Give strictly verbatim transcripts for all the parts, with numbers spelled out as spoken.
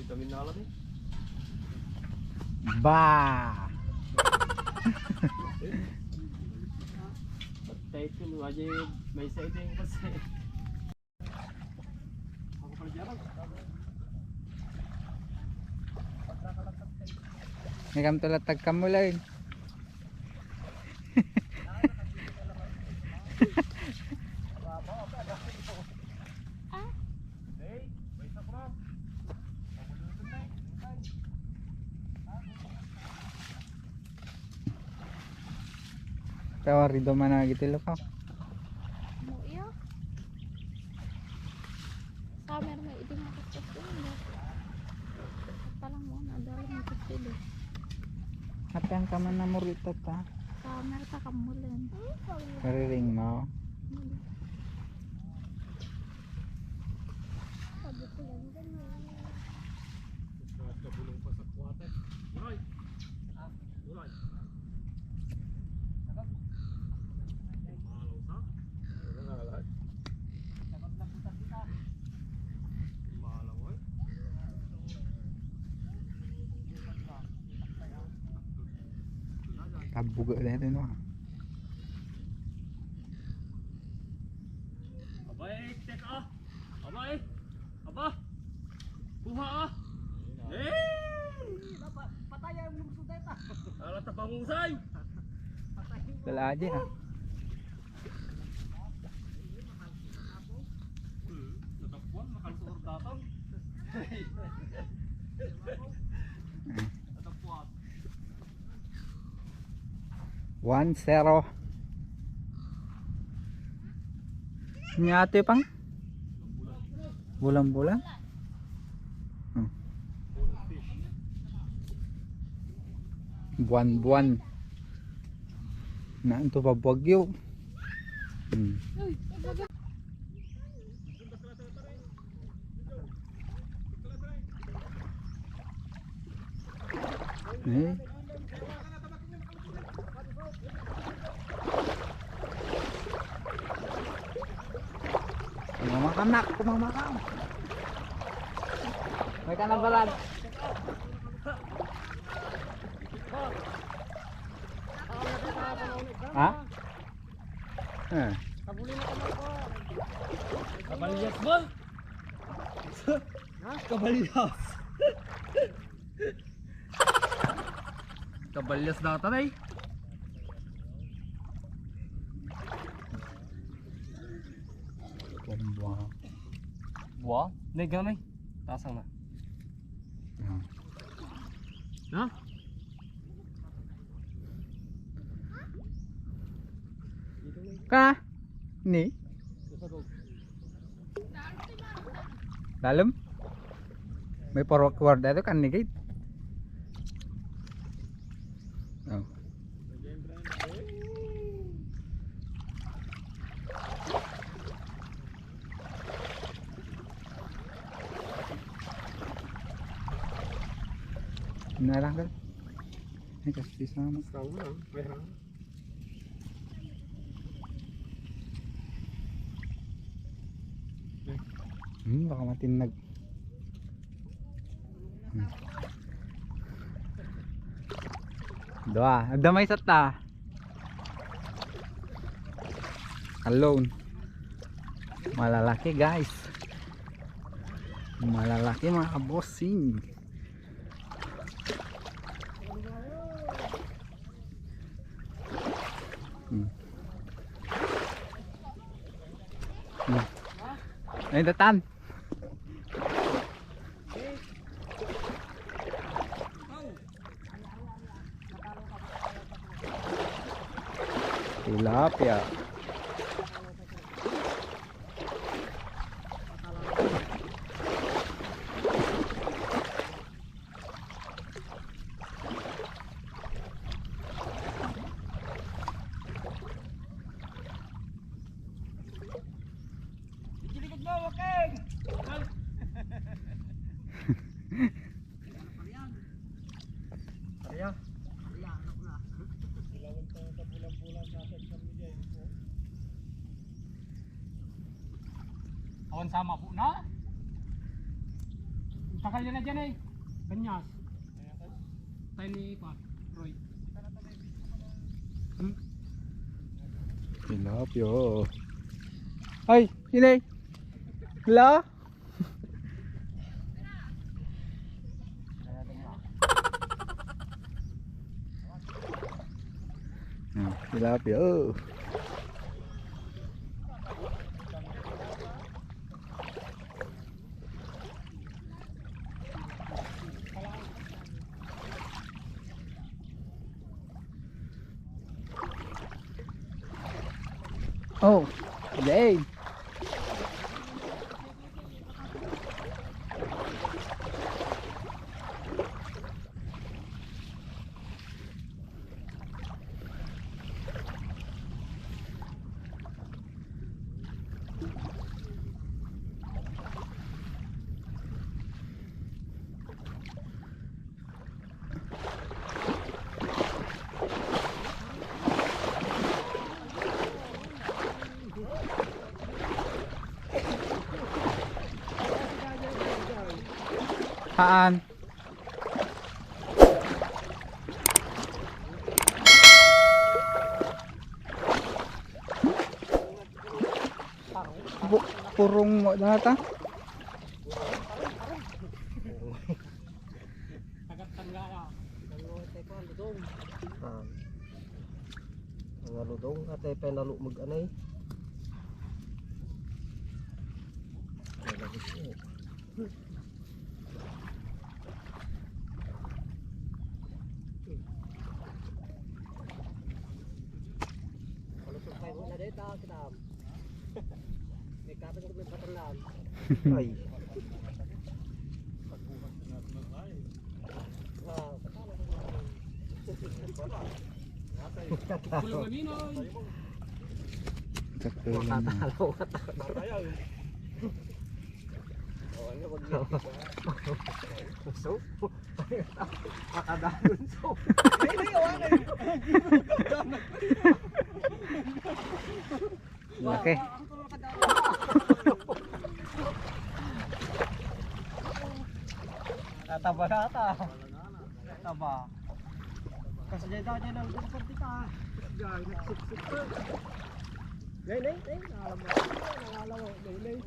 Kami na lang eh. Ba! Patay ko, wajib may sa ito yung kasi. Ni kam tulat tagkamulay. Tawari do managiti lupa. Mo iya. Summer may idi nga kaskas din, no? At palang mo, nadala mo kaskas din. Apian ka man na murita ta. Summer ta kamulan. Kariring mo. Kabuga na ito, no? Abay, teka. Abay. Aba. Kuha, ah. Eh! Patay ang lungsod na ito. Ala, tabangusay. Dala aja, ha? Hmm, natapuan, makalsuor datang. Natapuan. One zero. Nya ate pang? Bulan-bulan? Hmm. Buwan-buwan. Na ito pa bagyo. Hmm. Eh. Kumamakam, nak, kumamakam. May ka na, Brad. Ha? Eh. Kabalyas, boy. Ha? Kabalyas. Kabalyas data, eh. Buwa. Buwa? Nay, gamay. Tasang na. Ah. Na? Ka? Ni? Dalem? May forward dito kan ni gate. Oh. Narangkal. Ay, kasi sama. Sama lang. May hangin. Hmm, baka matinag. Hmm. Dua. Agdamay sa ta. Alone. Malalaki, guys. Malalaki, mga bossing. Hmm. Hmm. Ay, datan. Tilapia. Ikilikod mo, Waking! Ariya. Ariya, anak na. Ilawan pa sa bulan-bulan sa akin sa media info. Takal niya na dyan eh. Banyas. Tayo ni Kuan, Roy. Hmm? Tilapia. Ay, sini? Hello? Ah, tilapia. Oh. Oh, dang. Haan. Pu-, purong mo na ta? Tagat Tanggala. Ah. Ang aludong, atay pa yung nalumag anay. Ay, lagi siya. Palusot tayo na dito, kita. May kapit ko may patalan. Ay. Sakto lang naman. Makatalo ka talaga. So, makadanon so. Laki. Tataba na ata. Tataba. Kasi dyan tayo dyan ang gusto ka. Dyan, nagsipsip ka. Nay, nay, nay, nangalaw mo. Nangalaw mo, nay, nay.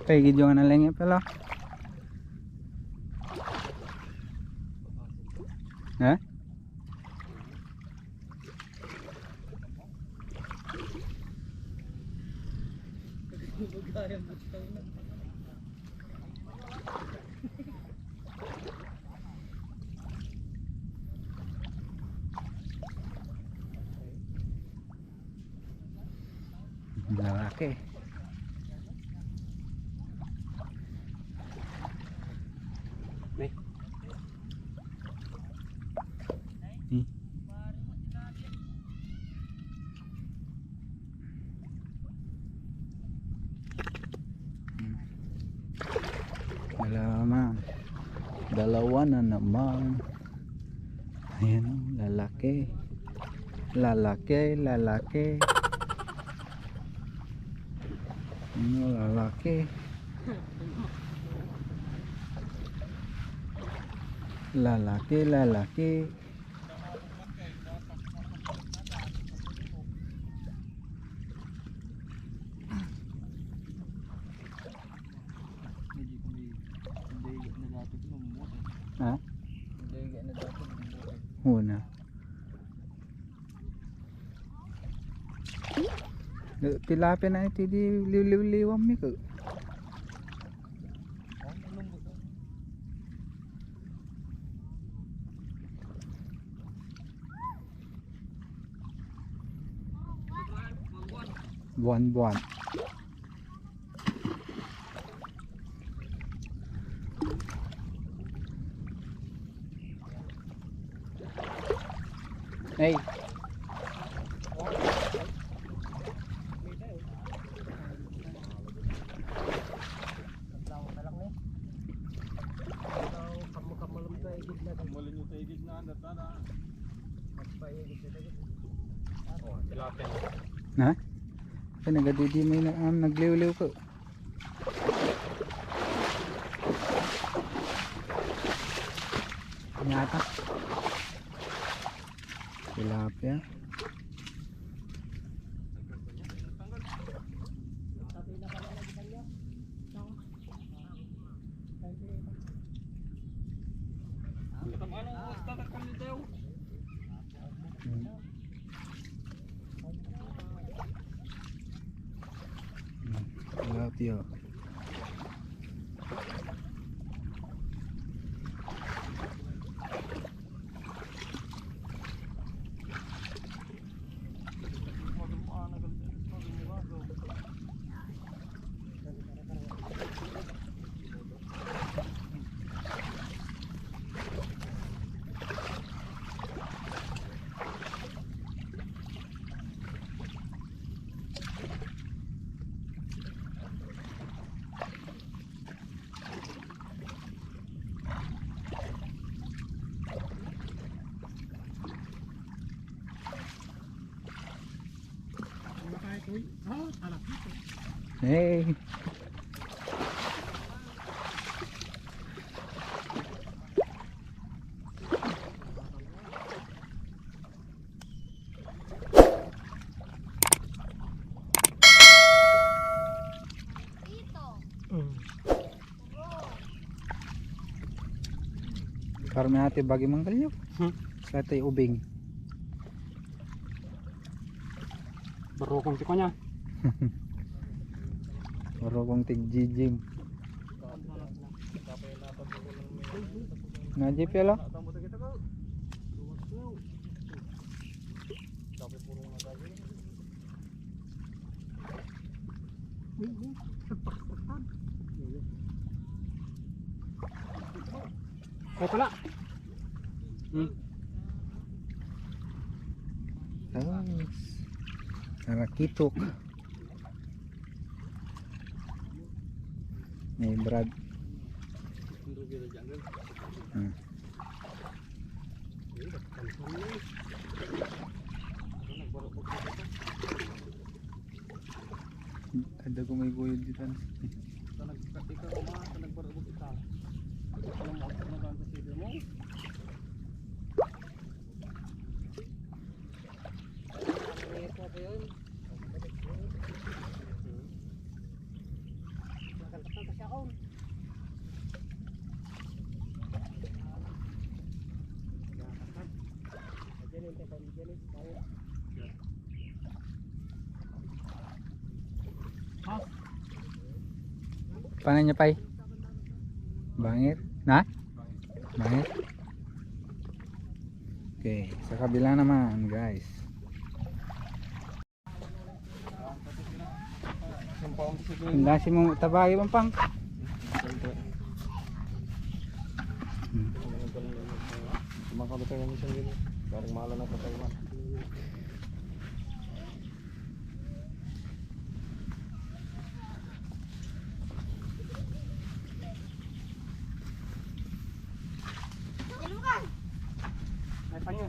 Pay gid yung analengit pala. Ha? Lalaki. Ni. Hmm. Hmm. Dalawa naman. Dalawa na naman. Ayan, oh, lalaki. Lalaki, lalaki. Ano, lalaki. Lalaki, lalaki. Hindi ko may, hindi na dati ko lumumot eh. Ha? Hindi na dati ko lumumot eh. Una. Eh, tilapia na iti di liwliwliwan mi ko. Buwan-buwan. Hey. Na? Ay, nagadidi may na, ah, nagliwliw ko. Nyata. Tilapia. Hmm. Hmm. Tilapia. Hey. Mm. Karmi ati bagi manggalyo. Hmm. Sa tay ubing. Barukong ti kanya. Barukong ti jijim. Na, Jeep, yala? Ay, pala. Hmm. Tapos, narakitok. Ni Brad. Hmm. Adda ko may guyod dito. Ikaw, ikaw, ma, sa nagbarubog ita. Ano mo, ano ba ang procedure mo? Ano yung photo yun? Maganda pa siya, oh. Paano niya, pay? Bangir? Na? Bangir? Okay, sa kabila naman, guys. Ang dasi mo tabayo, Pampang. Hmm. Sumakabit ang isang yun. Parang mahala na patay man. May panyo.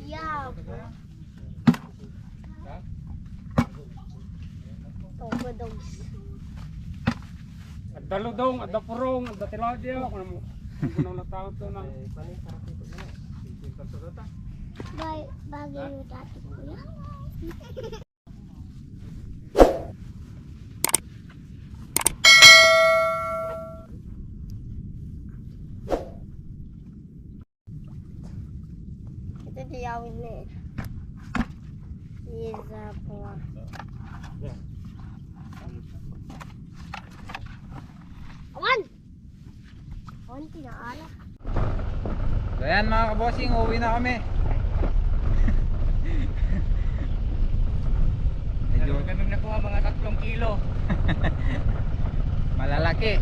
Yeah. Togo dogs. Adda ludong, adda purong, adda tilapia, kung ano mo. Kung ano na tao to na. Bay, bagay yung dati ko yan. Ito, di awin na eh. Isa po. Awan! Awan, tinaala. So, ayan, mga kabossing, uwi na kami. Medyo kami nakuha mga tatlong kilo. Malalaki.